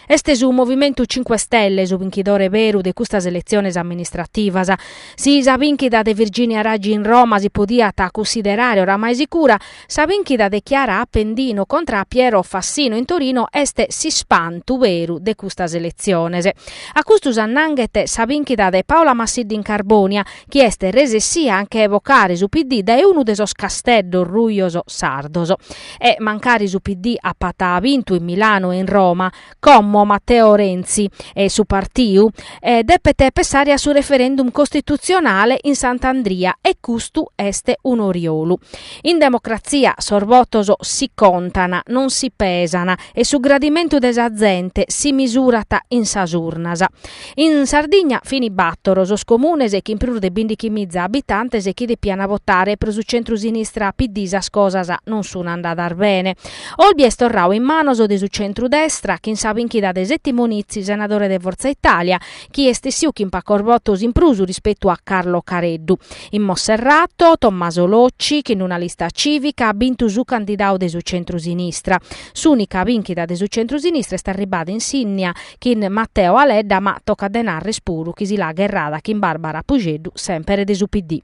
Est su Movimentu Cinque Stelle su binchidore beru de custas eletziones amministrativas. Si sa bìnchida de Virginia Raggi in Roma si podiat cunsiderare oramai sicura, sa bìnchida de Chiara Appendino contra a Piero Fassino in Torino est s'ispantu beru de custas eletziones. A custu s'annanghet sa bìnchida de Paola Massidda in Carbònia, chi est resessia a nche bocare su PD dae unu de sos casteddos rujos sardos. E mancari su PD apat bintu in Milanu e in Roma, como Matteo Renzi e su partiu depet pessare a su referendum costitutzionale in Sant'Andria e custu est un'oriolu. In democratzia sos votos si contan, non si pesan e su gradimentu de sa zente si misurat in sas urnas. In Sardigna fin battoro sos comunes chin prus de bindichimiza abitantes chi depian votare pro su centru-sinistra PD sas cosas non sun andadas bene. Olbia est torradu in manos de su centru-destra chin sa binchida de Settimo Nizzi, senadore de Forza Italia, chi est essiu chin pacos votos in prus rispetu a Carlo Careddu. In Monserrato, Tommaso Locci, chin una lista cìvica, at bintu su candidadu de su centru-sinistra. S'ùnica bìnchida de su centru-sinistra est arribada in Sinnia, chin Matteo Aledda ma tocat de narrer puru chi si l'at gherrada chin Barbara Pusceddu semper de su PD.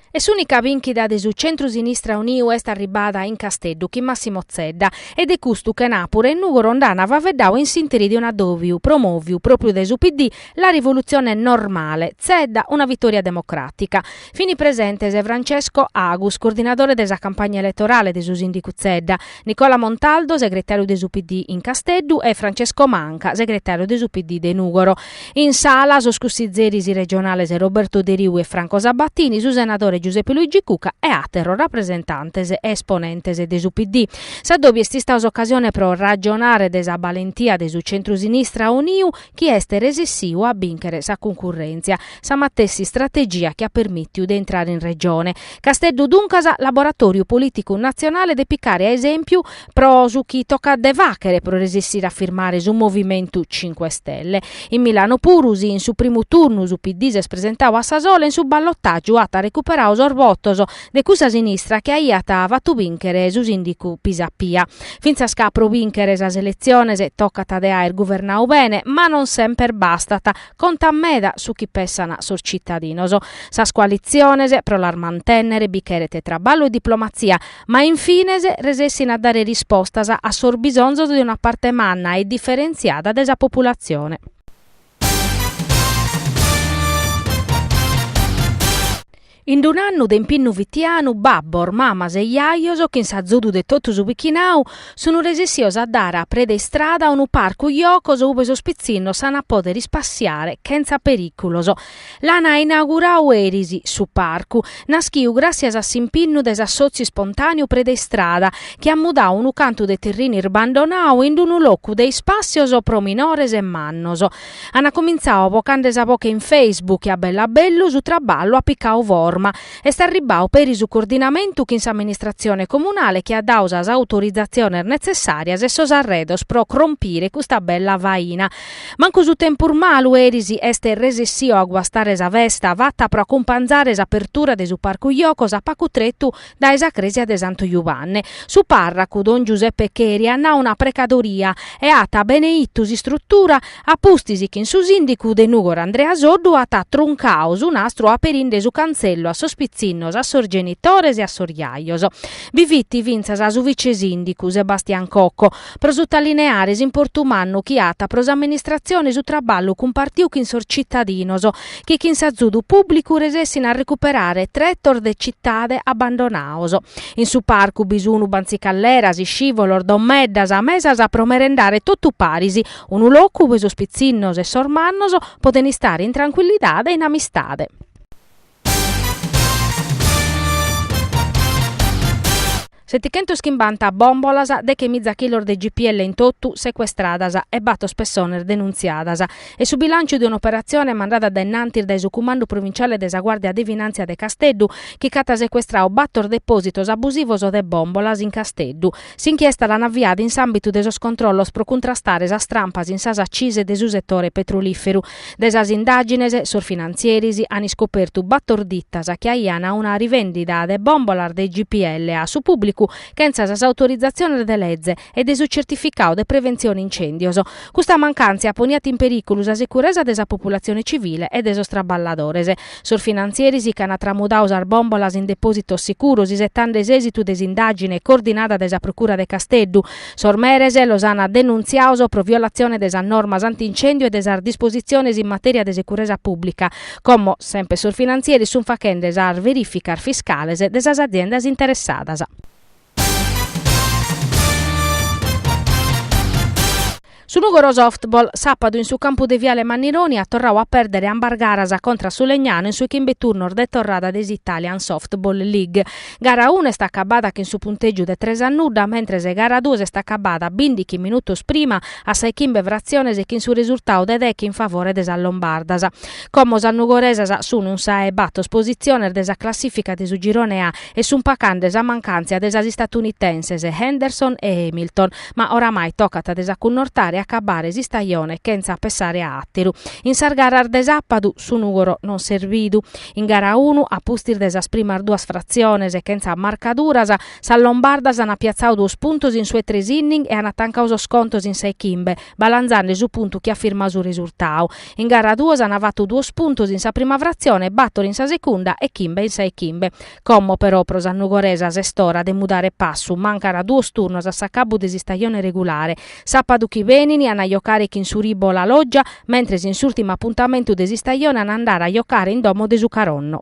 E s'ùnica bìnchida de su centru-sinistra uniu est arribada in Casteddu chin Massimo Zedda e de custu chenàpura in Nùgoro nd'an faeddadu in s'ìnteri de un'addòviu promòviu pròpriu dae su PD La rivoluzione normale, Zedda, una vitòria democràtica. Fin presentes Francesco Agus, coordinadore de sa campagna eletorale de su sìndicu Zedda, Nicola Montaldo, segretàriu de su PD in Casteddu e Francesco Manca, segretàriu de su PD de Nùgoro. In sala sos cussizeris regionales Roberto Deriu e Franco Sabatini, su senadore Giuseppe Luigi Cucca e àteros rapresentantes e esponentes de su PD. S'addòbiu est istadu s'ocasione pro ragionare de sa balentia de su centru-sinistra uniu chi est resessiu a bìnchere sa cuncurrèntzia, sa matessi istrategia chi at permìtiu de intrare in Regione. Casteddu duncas, laboratòriu polìticu natzionale de picare a esèmpiu pro su chi tocat de fàchere pro resessire a firmare su Movimentu Cinque Stelle. In Milano puru, si in su primu turnu su PD s'est presentadu a sa sola, in su ballotàgiu at recuperadu sos votos de cussa sinistra chi aiat fatu bìnchere su sìndicu Pisapia. Fintzas ca pro bìnchere sas eletziones tocat de aer guvernadu bene, ma non semper bastat, contat meda su chi pessan sos citadinos. Sas coalitziones, pro las mantènnere bi cheret traballu e diplomatzia, ma in fines resessin a dare rispostas a sos bisonzos de una parte manna e diferentziada de sa populatzione. In un'annu de impinnu fitianu, babbos, mamas e jajos, chin s'azudu de totu su bichinau, sun resessios a dare a Preda Istrada unu parcu jocos ube sos pitzinnos s'an a poder ispassiare chentza perìculos. L'ana inaugurau eris, su parcu, naschiu gràssias a s'impinnu de s'assòtziu ispontàneu Preda Istrada, chi at mudau unu cantu de terrinu irbandonau in unu locu de ispàssios pro minores e mannos. An cumintzau bocande sa boche in Facebook e a bellu a bellu su traballu at picau forma. Est arribbau peri su coordinamentu chin s'amministratzione comunale chi at dau sas autorizatziones netzessàrias e sos arredos pro crompire custa bella faina. Mancu su tempus malu eris est resessiu a guastare sa festa fata pro acumpanzare s'apertura de su parcu jocos a pacu tretu dae sa crèsia de Santu Jubanne. Su pàrracu don Giuseppe Cheri at nau una precadoria e at beneitu s'istrutura a pustis chin su sìndicu de Nùgoro Andrea Soddu at truncau su nastru aperinde su cantzellu a sos pitzinnos, a sos genitores e a sos jajos. Bi fit fintzas su vice sìndicu Sebastian Cocco pro sutalineare s'importu mannu chi at pro s'amministratzione su traballu cumpartiu chin sos citadinos chi chin s'azudu pùblicu resessin a recuperare tretos de citade abbandonados. In su parcu bi sun bantzicalleras, iscìvolos, domeddas, mesas pro merendare totu paris, unu locu ue sos pitzinnos e sos mannos poden istare in trancuillidade e in amistade. Setichentochimbanta bòmbolas, dechemiza chilos de GPL in totu, secuestradas e bator pessones denuntziadas. Est su bilànciu de un'operatzione mandada dae innantis dae su Cumandu Provinciale de sa Guàrdia de Finàntzia de Casteddu chi ch'at secuestradu bator depòsitos abusivos de bòmbolas in Casteddu. S'inchiesta l'an aviada in s'àmbitu de sos controllos pro cuntrastare sas trampas in sas accise de su setore petrolìferu. De sas indàgines, sos finantzieris an iscopertu bator ditas chi aian una rivèndida de bòmbolas de GPL a su pùblicu. pùblicu chentza sas autorizatziones de leze e de su certificadu de preventzione incèndios. Custa mancàntzia poniat in perìculu sa securesa de sa populatzione civile e de sos traballadores. Sos finantzieris ch'ant tramudadu sas bòmbolas in depòsitos sicuros isetande s'èsitu de s'indàgine coordinada dae sa Procura de Casteddu. Sos meres los ant denuntziados pro violatzione de sas normas anti-incèndiu e de sas dispositziones in matèria de securesa pùblica. Como, semper sos finantzieris sunt faghende sas verìficas fiscales de sas aziendas interessadas. Su Nùgoro Softball, sàpadu in su campu de Viale Mannironi at torradu a pèrdere ambas garas contra su Legnano in su 'e chimbe turnos de torrada de s'Italian Softball League. Gara unu est acabada chin su puntègiu de tres a nudda, mentres gara duos est acabada bìndichi minutos prima a sa 'e chimbe fratziones chin su resurtadu de deche in favore de sas lombardas. Como sas nugoresas sun in sa 'e bator positziones de sa classìfica de su girone A e sun pacande sa mancàntzia de sas istatunitenses Henderson e Hamilton, ma oramai tocat de s'acunnortare e acabare s'istajone chentza pessare a àteru. In sas garas de sàpadu su Nùgoro non s'est bidu. In gara unu, a pustis de sas primas duas fratziones chentza marcaduras, sas lombardas ant piatzadu duos puntos in su 'e tres inning e ant tancadu sos contos in sa 'e chimbe, balanzande su puntu chi at firmadu su resurtadu. In gara duos ant fatu duos puntos in sa prima fratzione, bator in sa segunda e chimbe in sa 'e chimbe. Como però pro sas nugoresas est ora de mudare passu, mancant duos turnos a s'acabu de s'istajone regulare. Sàpadu chi benit ant a jocare chin su Ribola Loggia, mentres in s'ùrtimu apuntamentu de s'istajone ant a andare a jocare in domo de su Caronno.